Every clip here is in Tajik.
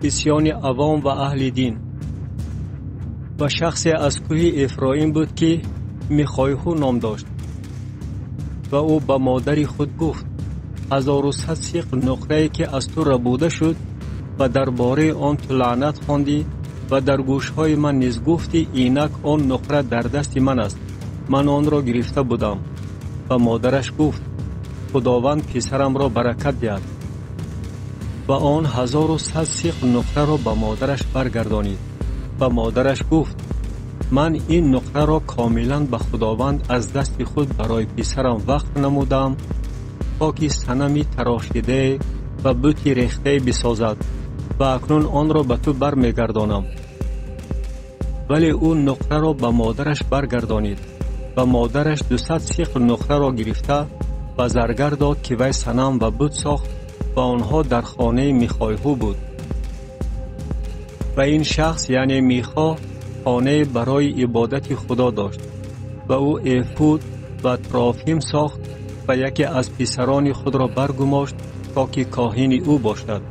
Исьёни авом ва аҳли дин. Ва шахсе аз кӯҳи Эфроим буд, ки Михойҳу ном дошт. Ва ӯ ба модари худ гуфт: 1100 сиқл нуқрае, ки аз ту рабуда шуд ва дар бораи он ту лаънат хондӣ ва дар гӯшҳои ман низ гуфтӣ: инак он нуқра дар дасти ман аст, ман онро гирифта будам. Ва модараш гуфт: Худованд писарамро баракат диҳад. Ва он 1100 сиқл нуқраро ба модараш баргардонид. Ва модараш гуфт: ман ин нуқраро комилан ба Худованд аз дасти худ барои писарам вақф намудам, то ки санами тарошидае ва бути рехтае бисозад, ва акнун онро ба ту бармегардонам. Вале ӯ нуқраро ба модараш баргардонид ва модараш 200 сиқл нуқраро гирифта ба заргар дод, ки вай санам ва бут сохт ва онҳо дар хонаи Михойҳу буд. Ва ин шахс, яъне Михо, хонае барои ибодати Худо дошт ва ӯ эфуд ва трофим сохт ва яке аз писарони худро баргумошт, то ки коҳини ӯ бошад.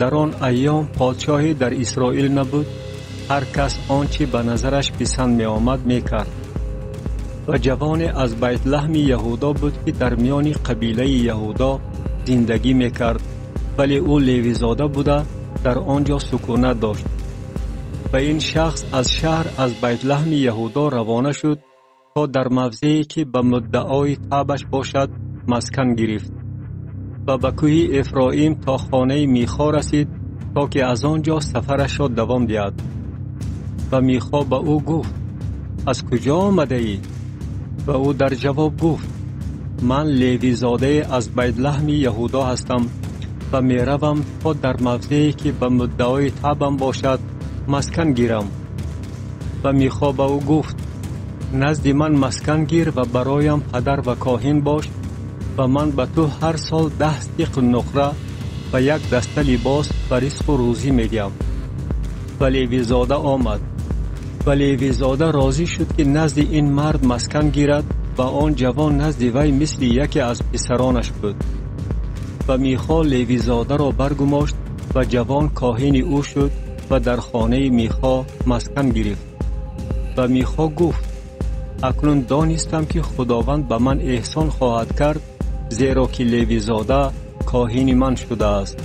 Дар он айём подшоҳе дар Исроил набуд, ҳар кас он чӣ ба назараш писанд меомад мекард. Ва ҷавоне аз Байтлаҳми Яҳудо буд, ки дар миёни қабилаи Яҳудо зиндагӣ мекард, вале ӯ левизода буда дар он ҷо сукунат дошт. Ва ин шахс аз шаҳр аз Байтлаҳми Яҳудо равона шуд, то дар мавзее, ки ба муддаои табаш бошад, маскан гирифт ва ба кӯҳи Эфроим то хонаи Михо расид, то ки аз он ҷо сафарашро давом диҳад. Ва Михо ба ӯ гуфт: аз куҷо омадаӣ? Ва ӯ дар ҷавоб гуфт: ман левизодае аз Байтлаҳми Яҳудо ҳастам ва меравам то дар мавзее, ки ба муддаои табам бошад, маскан гирам. Ва Михо ба ӯ гуфт: назди ман маскан гир ва бароям падар ва коҳин бош, ва ман ба ту ҳар сол 10 сиқл нуқра ва як даста либос ва ризқу рӯзӣ медиҳам. Ва левизода омад. Ва левизода розӣ шуд, ки назди ин мард маскан гирад, ва он ҷавон назди вай мисли яке аз писаронаш буд. Ва Михо левизодаро баргумошт ва ҷавон коҳини ӯ шуд ва дар хонаи Михо маскан гирифт. Ва Михо гуфт: акнун донистам, ки Худованд ба ман эҳсон хоҳад кард, зеро ки левизода коҳини ман шудааст.